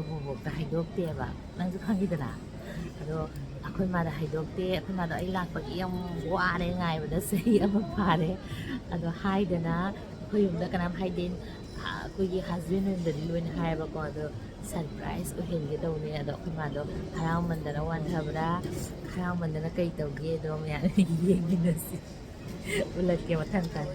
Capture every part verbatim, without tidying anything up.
ꯕꯣꯕꯣꯛꯇ ꯍꯥꯏꯗꯣꯛꯇꯦꯕ, ꯅꯪꯁꯨ ꯈꯪꯉꯤꯗꯅ꯫ ꯑꯗꯣ ꯑꯩꯈꯣꯏ ꯃꯥꯗ ꯍꯥꯏꯗꯣꯛꯇꯦ꯫ ꯑꯩꯈꯣꯏ ꯃꯥꯗꯣ ꯑꯩ ꯂꯥꯛꯄꯒꯤ ꯌꯥꯝ ꯋꯥꯔꯦ ꯉꯥꯏꯕꯗ, ꯆꯍꯤ ꯑꯃ ꯐꯥꯔꯦ꯫ ꯑꯗꯣ ꯍꯥꯏꯗꯅ ꯑꯩꯈꯣꯏ ꯌꯨꯝꯗ ꯀꯅꯥꯝ ꯍꯥꯏꯗꯦ꯫ ꯑꯩꯈꯣꯏꯒꯤ ꯍꯁꯕꯦꯟ ꯔꯨꯝꯗꯗꯤ ꯂꯣꯏꯅ ꯍꯥꯏꯌꯦꯕꯀꯣ꯫ ꯑꯗꯣ ꯁꯔꯄ꯭ꯔꯥꯏꯁ ꯑꯣꯏꯍꯟꯒꯦ ꯇꯧꯅꯦ꯫ ꯑꯗꯣ ꯑꯩꯈꯣꯏ ꯃꯥꯗꯣ ꯍꯔꯥꯎꯃꯟꯗꯅ ꯋꯥꯟꯊꯕ꯭ꯔꯥ, ꯍꯔꯥꯎꯃꯟꯗꯅ ꯀꯩ ꯇꯧꯒꯦꯗꯣ ꯃꯌꯥꯝ ꯌꯦꯡꯃꯤꯟꯅꯁꯤ꯫ ꯎꯠꯂꯛꯀꯦ ꯃꯊꯪ ꯇꯥꯏ꯫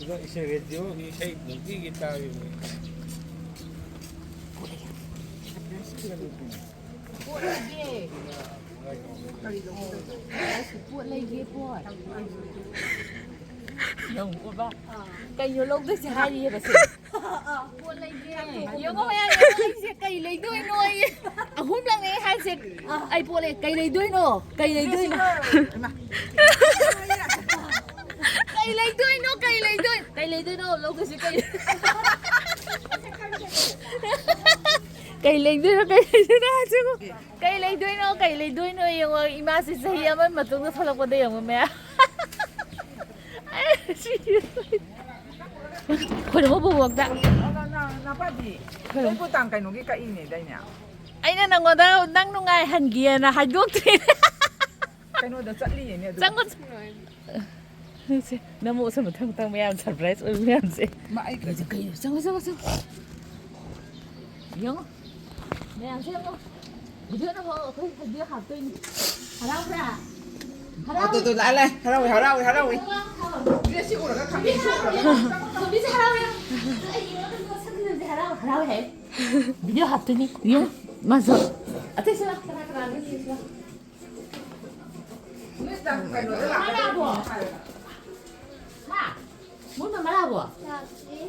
ꯑꯗꯣ ꯏꯁꯩ ꯔꯦꯗꯤꯑꯣꯒꯤ ꯏꯁꯩ ꯅꯨꯡꯇꯤꯒꯤ ꯇꯥꯔꯤꯕꯅꯤ꯫ ꯄꯣꯠ ꯂꯩꯒꯦ꯫ ꯄꯣꯠ ꯂꯩꯒꯦ, ꯄꯣꯠ꯫ ꯌꯦꯡꯉꯨꯀꯣ ꯕꯥ꯫ ꯀꯩꯅꯣ ꯂꯧꯗꯣꯏꯁꯦ ꯍꯥꯏꯔꯤꯑꯕ ꯁꯦ꯫ ꯄꯣꯠ ꯂꯩꯒꯦ꯫ ꯌꯦꯡꯉꯣ ꯃꯌꯥꯝ, ꯌꯦꯡꯉꯣ ꯑꯩꯁꯦ ꯀꯩ ꯂꯩꯗꯣꯏꯅꯣ ꯑꯩ꯫ ꯑꯍꯨꯝꯂꯛꯅꯦ ꯑꯩ ꯍꯥꯏꯁꯦ꯫ ꯑꯩ ꯄꯣꯠ ꯂꯩ-, ꯀꯩ ꯂꯩꯗꯣꯏꯅꯣ? ꯀꯩ ꯂꯩꯗꯣꯏꯅꯣ? ꯀꯩ ꯂꯩꯗꯣꯏꯅꯣ? ꯀꯩ ꯂꯩꯗꯣꯏꯅꯣ? ꯀꯩ ꯂꯩꯗꯣꯏꯅꯣ? ꯂꯧꯗꯣꯏꯁꯦ ꯀꯩ? ꯀꯩ ꯂꯩꯗꯣꯏꯅꯣ? ꯀꯩ ꯂꯩꯗꯣꯏꯅꯣ ꯍꯥꯏꯁꯤꯕꯨ? ꯀꯩ ꯂꯩꯗꯣꯏꯅꯣ? ꯀꯩ ꯂꯩꯗꯣꯏꯅꯣ? ꯌꯦꯡꯉꯣ, ꯏꯃꯥꯁꯦ ꯆꯍꯤ ꯑꯃꯒꯤ ꯃꯇꯨꯡꯗ ꯊꯣꯛꯂꯛꯄꯗ ꯌꯦꯡꯉꯣ ꯃꯌꯥꯝ꯫ ꯑꯩ ꯁꯤꯔꯦ꯫ ꯈꯣꯏꯔꯝꯃꯣ ꯕꯣꯕꯣꯛꯇ꯫ ꯅ-, ꯅ-, ꯅ-, ꯅꯄꯥꯗꯤ? ꯈꯣꯏꯔꯝꯃꯣ꯫ ꯅꯣꯏꯕꯨ ꯇꯥꯡ ꯀꯩꯅꯣꯒꯤ ꯀꯛꯏꯅꯦꯗꯥꯏꯅꯦ? ꯑꯩꯅ ꯅꯪꯉꯣꯟꯗ ꯅꯪ ꯅꯨꯡꯉꯥꯏꯍꯟꯒꯦꯅ ꯍꯥꯏꯗꯣꯛꯇ꯭ꯔꯤꯅꯦ꯫ ꯀꯩꯅꯣꯗ ꯆꯠꯂꯤꯌꯦꯅꯦ ꯑꯗꯨ꯫ ꯆꯪꯉꯣ꯫ ꯁꯦ, ꯅꯝꯃꯛꯑꯣꯁꯦ ꯃꯊꯪ ꯃꯊꯪ ꯃꯌꯥꯝ ꯁꯔꯄ꯭ꯔꯥꯏꯁ ꯑꯣꯏꯕ ꯃꯌꯥꯝꯁꯦ꯫ ꯃꯥ ꯑꯩ ꯀꯩꯅꯣ, ꯆꯪꯉꯣ, ꯆꯪꯉꯣ, ꯆꯪꯉꯣ꯫ ꯌꯦꯡꯉꯣ꯫ ꯃꯌꯥꯝꯁꯦ ꯌꯦꯡꯉꯣ꯫ ꯚꯤꯗꯤꯑꯣ ꯅꯝꯃꯣ, ꯑꯩꯈꯣꯏ ꯚꯤꯗꯤꯑꯣ ꯍꯥꯞꯇꯣꯏꯅꯤ꯫ ꯍꯔꯥꯎꯕ꯭ꯔꯥ? ꯍꯔꯥꯎ-, ꯑꯗꯨ, ꯑꯗꯨ, ꯂꯥꯛꯑꯦ, ꯂꯥꯛꯑꯦ꯫ ꯍꯔꯥꯎꯋꯦ, ꯍꯔꯥꯎꯋꯦ, ꯍꯔꯥꯎꯋꯦ꯫ ꯍꯔꯥꯎꯋꯦ꯫ ꯁꯤ ꯎꯔꯒ ꯈꯪꯉꯦ, ꯁꯤ ꯎꯔꯒ꯫ ꯇꯣꯝꯕꯤꯁꯦ ꯍꯔꯥꯎꯋꯦ꯫ ꯑꯩ ꯌꯦꯡꯉꯣ, ꯁꯛ ꯐꯖꯕꯁꯦ ꯍꯔꯥꯎ-, ꯍꯔꯥꯎꯋꯦ ꯍꯥꯏ꯫ ꯚꯤꯗꯤꯑꯣ ꯍꯥꯞꯇꯣꯏꯅꯤ꯫ ꯌꯦꯡꯉꯣ꯫ ꯃꯥꯁꯨ꯫ ꯑꯇꯩꯁꯨ ꯂꯥꯛ-, ꯀꯅꯥ ꯀꯅꯥꯅꯣ ꯌꯦꯡꯁꯤ ꯂꯥꯛ-꯫ ꯃꯥ ꯂꯥꯛꯑꯕꯣ? ꯍꯥ? ꯃꯣꯏ ꯃꯃꯥ ꯂꯥꯛꯑꯕꯣ? ꯂꯥꯛꯇ꯭ꯔꯤ꯫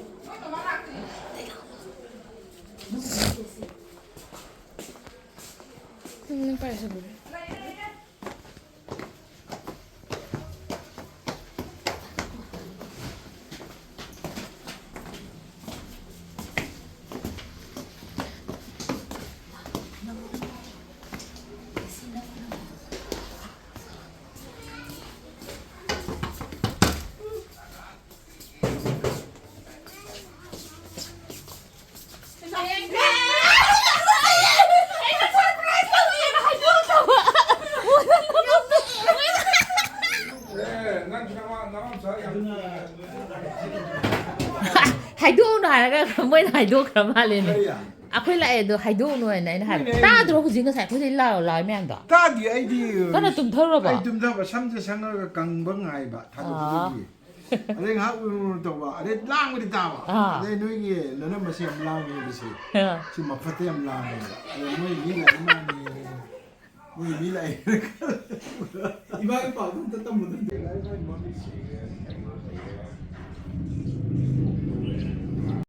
ꯎꯝ, ꯄꯥꯏꯁꯜꯂꯨꯔꯦ꯫ ꯍꯥꯏꯔꯒ ꯃꯣꯏꯅ ꯍꯥꯏꯗꯣꯛꯈ꯭ꯔ ꯃꯥꯜꯂꯦꯅꯦ꯫ ꯀꯔꯤ? ꯑꯩꯈꯣꯏ ꯂꯥꯛꯑꯦ ꯑꯗꯣ ꯍꯥꯏꯗꯣꯛꯎꯅꯨ ꯍꯥꯏꯅ ꯑꯩꯅ ꯍꯥꯏꯕ꯫ ꯍꯣꯏꯅꯦ꯫ ꯇꯥꯗ꯭ꯔꯣ ꯍꯧꯖꯤꯛ ꯉꯁꯥꯏ ꯑꯩꯈꯣꯏꯗꯤ ꯂꯥꯎ ꯂꯥꯎ ꯃꯌꯥꯝꯗꯣ? ꯇꯥꯗꯦ ꯑꯩꯗꯤ꯫ ꯀꯟꯅ ꯇꯨꯝꯊꯧꯔꯕꯣ? ꯑꯩ ꯇꯨꯝꯊꯕ ꯁꯝꯁꯦ ꯁꯪꯉꯒ ꯀꯪꯕ ꯉꯥꯏꯕ ꯊꯥꯗꯣꯛꯄꯗꯨꯒꯤ꯫ ꯑꯗꯩ ꯉꯥꯏꯍꯥꯛ ꯎꯔꯨ ꯎꯔꯨ ꯇꯧꯕ, ꯑꯗꯩ ꯂꯥꯡꯕꯗꯤ ꯇꯥꯕ꯫ ꯑꯥ꯫ ꯑꯗꯩ ꯅꯣꯏꯒꯤ ꯅꯅꯝꯃꯁꯦ ꯌꯥꯝ ꯂꯥꯡꯉꯦ ꯁꯤ꯫ ꯑꯥ꯫ ꯁꯤ ꯃꯐꯠꯇ ꯌꯥꯝ ꯂꯥꯡꯉꯦꯕ꯫ ꯑꯗꯣ ꯃꯣꯏ ꯃꯤ ꯂꯥꯛꯑꯦ ꯃꯥꯅꯤ꯫ ꯃꯣꯏ ꯃꯤ ꯂꯥꯛꯑꯦ꯫ ꯏꯃꯥꯒꯤ ꯄꯥꯎꯗꯣ ꯑꯝꯇ ꯇꯝꯃꯨꯗ꯫